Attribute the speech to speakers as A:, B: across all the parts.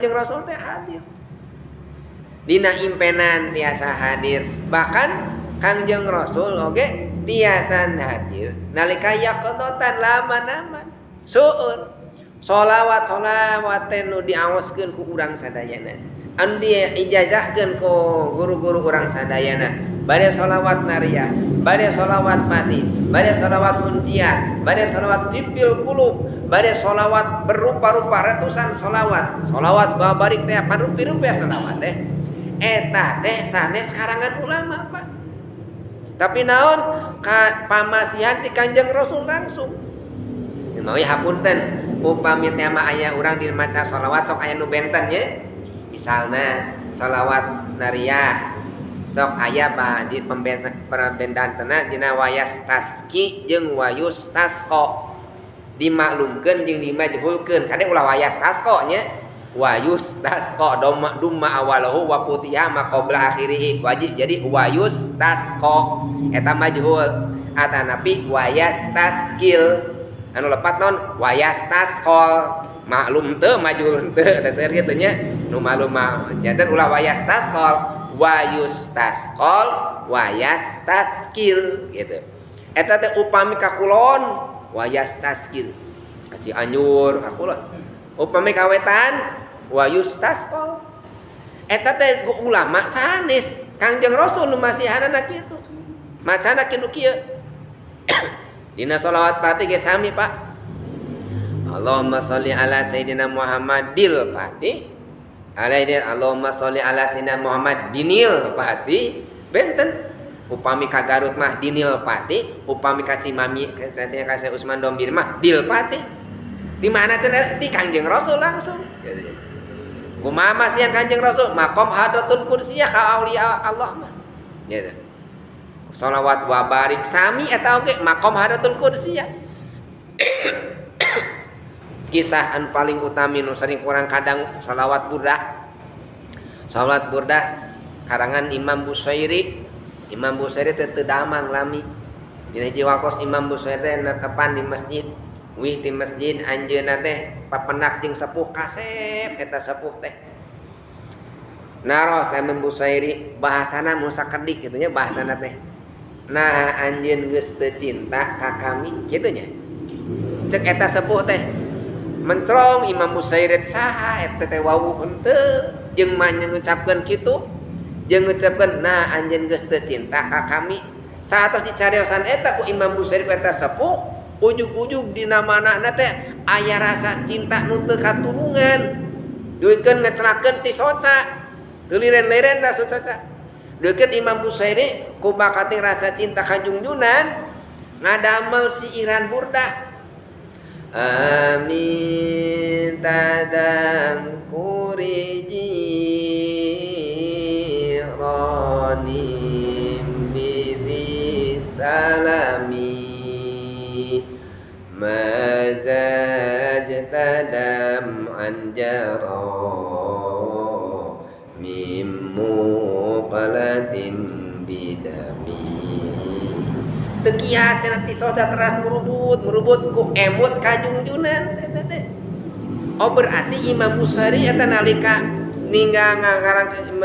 A: Kanjeng Rasul teh hadir. Dina impenan tiasa hadir. Bahkan Kangjeng Rasul oge tiasa hadir nalika yaqdatan lama-naman. Seueur sholawat sholawat teh nu diaoskeun ku urang sadayana. Anu diijazahkeun ku guru-guru urang sadayana. Bade sholawat nariyah, bade sholawat mati, bade sholawat munjiat, bade sholawat tibil qulub, bade sholawat berupa-rupa ratusan sholawat. Sholawat babarik teh parupi-rupi sholawat teh. Eta teh sanes karangan ulama, Pak. Tapi naon ka pamasihan ti Kanjeng Rasul langsung. Mawi hapunten, upami teh mah aya urang di maca sholawat sok aya nu benten nya. Misalna sholawat nariyah sok aya bah di perbedaan dina wayastaski jeung wayustasqo dimaklumkeun jeung dimajhulkeun kade ulah wayastasqo nya wayustasqo doma dumma awalahu wa futiha ma qabla akhirih wajib jadi wayustasqo eta majhul atanapi wayastaskil anu lepat non wayastasqol maklum teu majhul teu eta seueur kitu nya nu maklum mah janten ulah wayastasqol wayustasqol wayastaskil gitu. Eta teh upami ka kulon wayastaskil ka Cianjur ka kulon. Upami ka wetan wayustasqol. Eta teh ulama sanes Kangjeng Rasul nu masihanana kitu. Macana kitu kieu. Dina sholawat Fatih ge sami, Pak. Allahumma sholli ala sayidina Muhammadil Fatih. Alaihi Allahumma sholli ala sayyidina Muhammad dinil Fatih benten upami ka Garut mah dinil Fatih upami ka Cimami ka Syekh Usman Dombir mah dil Fatih di mana cenah di Kangjeng Rasul langsung kumaha masihan Kangjeng Rasul maqam hadratul kursiyah ka aulia Allah mah gitu sholawat wa barik sami eta oge maqam hadratul kursiyah. Kisah anu paling utami nu sering kurang kadang sholawat burdah. Sholawat burdah karangan Imam Busairi. Imam Busairi teh teu damang lami. Dina hiji wakos Imam Busairi teh netepan di masjid. Wih di masjid anjeunna teh papendak jeung sepuh kasep eta sepuh teh. Naros Imam Busairi bahasana mun sakedik kitu nya bahasana teh. Nah anjeun geus teu cinta ka kami kitu nya. Cek eta sepuh teh mentrong Imam Busairi saha eta teh wawuh henteu jeung mah ngucapkeun kitu jeung ngucapkeun nah anjeun geus teu cinta ka kami saatos dicariosan eta ku Imam Busairi ku eta sepuh ujug-ujug dina manahna teh aya rasa cinta nu teu katulungan duikeun ngecelakeun si soca teu liren-liren tah soca duikeun Imam Busairi ku bakating rasa cinta ka Junjunan ngadamel siiran burdah. Amin tadang kuriji ronim bibi salami mazaj tadam anjaro mimmu qalatim bidami. Tekiat cenah cisoca teras merubut merubut ku emut kajungjunan eta teh. Oh berarti Imam Busairi eta nalika ninggal ngarang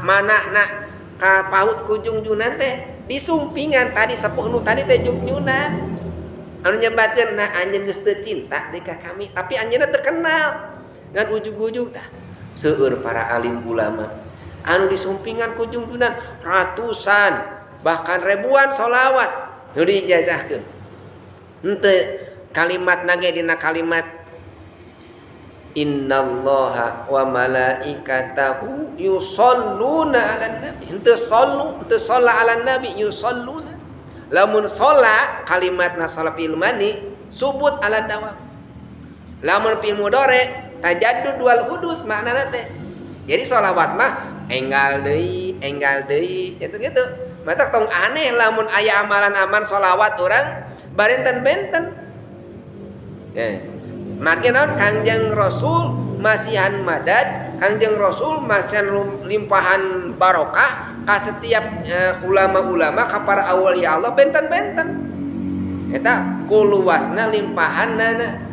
A: manahna ka paut ku jungjunan teh disumpingan tadi sepuh nu tadi teh jungjunan anu nyebatkeun nah anjeun geus teu cinta deui ka kami tapi anjeunna terkenal ngan ujug-ujug tah seueur para alim ulama anu disumpingan ku jungjunan ratusan bahkan ribuan sholawat nu diijazahkeun. Henteu kalimat nage dina kalimat innallaha wa malaikatahu yusholluna 'alan nabi. Henteu sallu, henteu sholla 'alan nabi, yusholluna. Lamun sholla kalimatna sholla fi'il mani subut 'ala dawam. Lamun fi'il mudhari tajaddud wal hudus maknana teh. Jadi sholawat mah enggal deui gitu-gitu. Mata tong aneh lamun aya amalan-amalan sholawat urang barenten-benten. Ya. Margi naon Kangjeng Rasul masihan madad, Kangjeng Rasul masihan limpahan barokah ka setiap ulama-ulama ka para aulia Allah benten-benten. Eta kuluasna limpahanna.